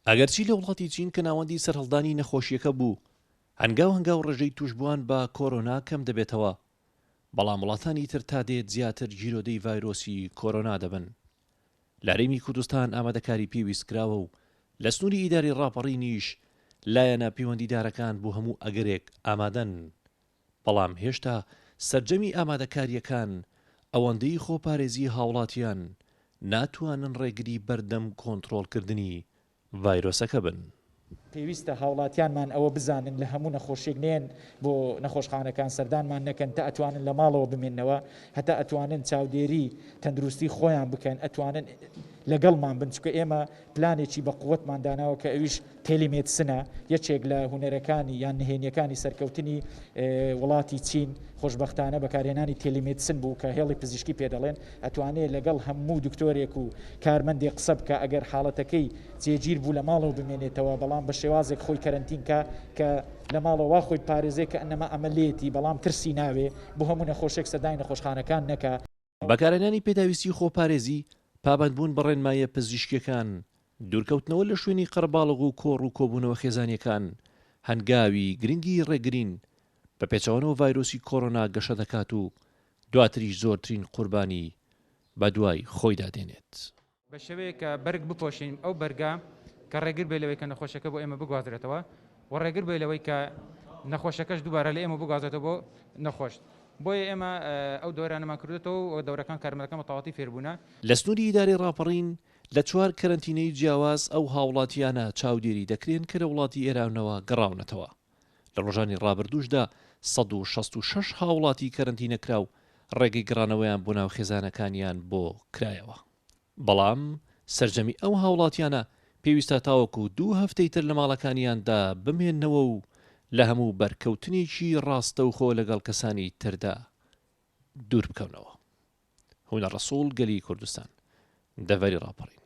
ئەگەرچی لە وڵاتی چین کە ناوەندی سەرهەڵدانی نەخۆشییەکە بوو، هەنگاو هەنگاو ڕێژەی تووشبووان بە کۆرۆنا کەم دەبێتەوە، بەڵام وڵاتانی تر تا دێت زیاتر گیرۆدەی ڤایرۆسی کۆرۆنا دەبن. لە هەرێمی کوردستان ئامادەکاری پێویست کراوە و لە سنووری ئیدارەی ڕاپەڕینیش لایەنە پەیوەندیدارەکان بۆ هەموو ئەگەرێک ئامادەن، بەڵام هێشتا سەرجەمی ئامادەکارییەکان ئەوەندەی خۆپارێزی هاوڵاتیان ناتوانن ڕێگری بەردەم کۆنترۆڵکردنی ڤایرۆسەکە بن. پێویستە هاوڵاتیانمان ئەوە بزانن لە هەموو نەخۆشیەک نەیەن بۆ نەخۆشخانەکان سەردانمان نەکەن تا ئەتوانن لە ماڵەوە بمێنەوە هەتا ئەتوانن چاودێری تەندروستی خۆیان بکەن ئەتوانن لەگەڵمان بن چونکە ئێمە پلانێکی بە قوتمان داناوە کە ئەویش telemedicine ە، یەکێک لە هونەرەکانی یان نهێنیەکانی سەرکەوتنی وڵاتی چین خۆشبەختانە بەکارهێنانی telemedicine بوو کە هێڵی پزیشکی پێ دەڵێن، ئەتوانێ لەگەڵ هەموو دکتۆرێک و کارمەندێک قسە بکا ئەگەر حاڵەتەکەی جێگیر بوو لە ماڵەوە بمێنێتەوە بەڵام بە شێوازێک خۆی کەرەنتین کا کە لە ماڵەوە وا خۆی بپارێزێ کە ئەنەما ئەمە لێیەتی بەڵام ترسی ناوێ بۆ هەموو نەخۆشێک سەردانی نەخۆشخانەکان نەکا. بەکارهێنانی پێداویستی خۆپارێزی، پابەندبوون بە ڕێنماییە پزیشکییەکان، دوورکەوتنەوە لە شوێنی قەرەباڵغ و کۆڕ و کۆبوونەوە خێزانییەکان هەنگاوی گرنگی ڕێگرین، بە پێچەوانەوە ڤایرۆسی کۆرۆنا گەشە دەکات و دواتریش زۆرترین قوربانی بەدوای خۆیدا دێنێت. بە شێوەیەک کە بەرگ بپۆشین، ئەو بەرگە کە ڕێگر بێت لەوەی کە نەخۆشەکە بۆ ئێمە بگوازرێتەوە و ڕێگر بێت لەوەی کە نەخۆشەکەش دووبارە لە ئێمە بگوازێتەوە بۆ نەخۆش. بۆیە ئێمە ئەو دەورانەمان کردوێتەوە و دەورەکان کارمەندەکان بە تەواوەتی فێربوونە. لە سنووری ئیدارەی ڕاپەڕین لە چوار کەرەنتینەی جیاواز ئەو هاوڵاتییانە چاودێری دەکرێن کە لە وڵاتی ئێرانەوە گەڕاونەتەوە. لە ڕۆژانی ڕابردووشدا 166 هاوڵاتی کەرەنتینەکراو ڕێگەی گەڕانەوەیان بۆ ناو خێزانەکانیان بۆ کرایەوە. بەڵام سەرجەمی ئەو هاوڵاتیانە پێویستە تاوەکو دوو هەفتەی تر لە ماڵەکانیاندا بمێننەوە و لە هەموو بەرکەوتنێکی ڕاستەوخۆ لەگەڵ کەسانی تردا دووربکەونەوە. هونەر ڕەسوڵ، گەلی کوردستان، دەڤەری ڕاپەڕین.